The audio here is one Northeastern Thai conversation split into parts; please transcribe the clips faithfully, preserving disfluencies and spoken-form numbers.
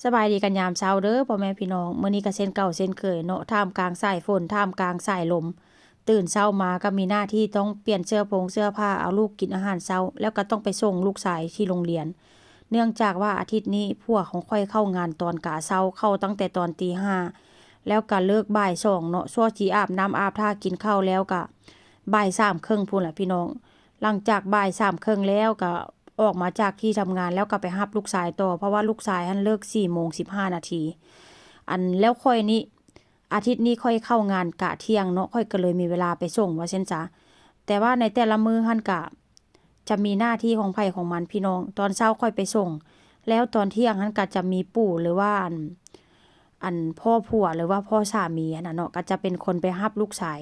สบายดีกันยามเช้าเด้อพ่อแม่พี่น้อง มื้อนี้ก็เช่นเก่าเช่นเคยเนาะ ท่ามกลางสายฝน ท่ามกลางสายลม ตื่นเช้ามาก็มีหน้าที่ต้องเปลี่ยนเสื้อผงเสื้อผ้า เอาลูกกินอาหารเช้า แล้วก็ต้องไปส่งลูกชายที่โรงเรียน เนื่องจากว่าอาทิตย์นี้ผัวของข้อยเข้างานตอนกะเช้า เข้าตั้งแต่ตอนตีห้า แล้วก็เลิกบ่ายสองเนาะ ซั่วสิอาบน้ำอาบท่ากินข้าวแล้วก็บ่ายสามครึ่งพู้นล่ะพี่น้อง หลังจากบ่ายสามครึ่งแล้วก็ออกมาจากที่ทำงานแล้วก็ไปรับลูกชายต่อ เพราะว่าลูกชายหั้นเลิกสี่โมงสิบห้านาที อันแล้วข้อยนี่ อาทิตย์นี้ข้อยเข้างานกะเที่ยงเนาะ ข้อยก็เลยมีเวลาไปส่งว่าซั่นซะ แต่ว่าในแต่ละมื้อหั้นกะ จะมีหน้าที่ของไผของมันพี่น้อง ตอนเช้าข้อยไปส่ง แล้วตอนเที่ยงหั้นกะจะมีปู่หรือว่าอัน อันพ่อผัวหรือว่าพ่อสามีหั้นน่ะเนาะ ก็จะเป็นคนไปรับลูกชาย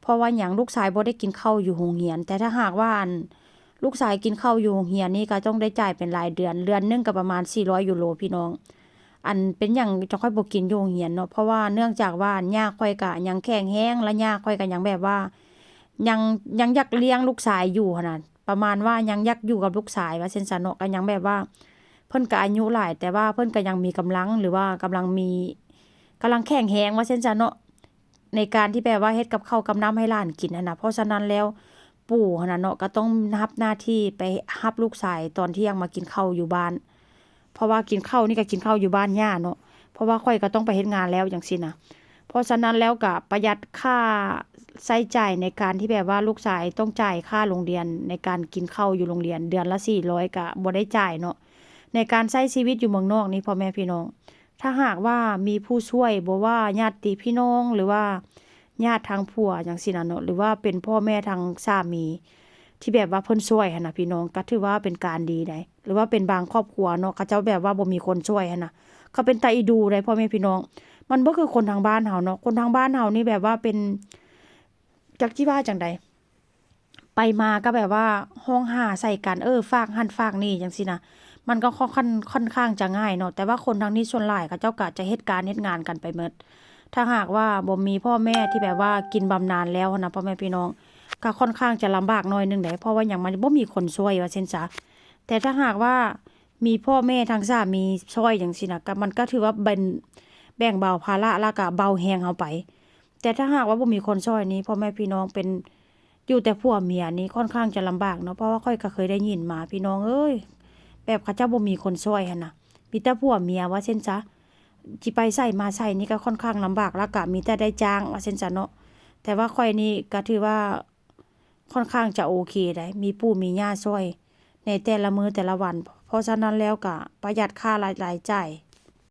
เพราะว่าหยัง ลูกชายบ่ได้กินข้าวอยู่โรงเรียน แต่ถ้าหากว่าอัน ลูกชายกินข้าวอยู่โรงเรียนนี่ก็ต้องได้จ่ายเป็นรายเดือน เดือนหนึ่งก็ประมาณสี่ร้อยยูโรพี่น้อง อันเป็นหยังจะข้อยบ่กินอยู่โรงเรียนเนาะ เพราะว่าเนื่องจากว่าอันย่าข้อยก็ยังแข็งแรง และย่าข้อยก็ยังแบบว่า ยัง ยังอยากเลี้ยงลูกชายอยู่หั้นน่ะ ประมาณว่ายังอยากอยู่กับลูกชายว่าซั่นซะเนาะ ก็ยังแบบว่า เพิ่นก็อายุหลาย แต่ว่าเพิ่นก็ยังมีกำลัง หรือว่ากำลังมี กำลังแข็งแรงว่าซั่นซะเนาะ ในการที่แบบว่าเฮ็ดกับข้าวกับน้ำให้หลานกินหั้นน่ะ เพราะฉะนั้นแล้วปู่หั้นน่ะเนาะ ก็ต้องรับหน้าที่ไปรับลูกชายตอนเที่ยงมากินข้าวอยู่บ้าน เพราะว่ากินข้าวนี่ก็กินข้าวอยู่บ้านย่าเนาะ เพราะว่าข้อยก็ต้องไปเฮ็ดงานแล้วจั่งซี้นะ เพราะฉะนั้นแล้วก็ประหยัดค่าใช้จ่ายในการที่แบบว่าลูกชายต้องจ่ายค่าโรงเรียน ในการกินข้าวอยู่โรงเรียน เดือนละสี่ร้อยก็บ่ได้จ่ายเนาะ ในการใช้ชีวิตอยู่เมืองนอกนี่พ่อแม่พี่น้อง ถ้าหากว่ามีผู้ช่วย บ่ว่าญาติพี่น้อง หรือว่าญาติทางผัวจั่งซี้นะเนาะ หรือว่าเป็นพ่อแม่ทางสามี ที่แบบว่าเพิ่นช่วยหั้นน่ะพี่น้อง ก็ถือว่าเป็นการดีได๋ หรือว่าเป็นบางครอบครัวเนาะ เขาเจ้าแบบว่าบ่มีคนช่วยหั้นน่ะ เขาเป็นตาอีดูได๋พ่อแม่พี่น้อง มันบ่คือคนทางบ้านเฮาเนาะ คนทางบ้านเฮานี่แบบว่าเป็น จักสิว่าจั่งใด ไปมาก็แบบว่าฮ้องหาใส่กัน เออ ฝากหั้นฝากนี่จั่งซี้นะ มันก็ค่อน ค่อนข้างจะง่ายเนาะ แต่ว่าคนทางนี้ส่วนหลายเขาเจ้าก็จะเฮ็ดการเฮ็ดงานกันไปหมด ถ้าหากว่าบ่มีพ่อแม่ที่แบบว่ากินบำนาญแล้วหั้นน่ะ พ่อแม่พี่น้อง ก็ค่อนข้างจะลำบากหน่อยหนึ่งเด้ เพราะว่าหยัง มันบ่มีคนช่วยว่าซั่นซะ แต่ถ้าหากว่ามีพ่อแม่ทางสามีช่วยจั่งซี้นะ ก็ มันก็ถือว่าเป็น แบ่งเบาภาระ แล้วก็เบาแรงเฮาไป แต่ถ้าหากว่าบ่มีคนช่วยนี่ พ่อแม่พี่น้องเป็น อยู่แต่ผัวเมียนี่ค่อนข้างจะลำบากเนาะ เพราะว่าข้อยก็เคยได้ยินมาพี่น้องเอ้ย แบบเขาเจ้าบ่มีคนช่วยหั้นน่ะ มีแต่ผัวเมียว่าซั่นซะ สิไปไสมาไสนี่ก็ค่อนข้างลำบาก แล้วก็มีแต่ได้จ้างว่าซั่นซะเนาะ แต่ว่าข้อยนี่ก็ถือว่าค่อนข้างจะโอเคได๋ มีปู่มีย่าช่วยในแต่ละมื้อแต่ละวัน เพราะฉะนั้นแล้วก็ประหยัดค่าราย รายจ่าย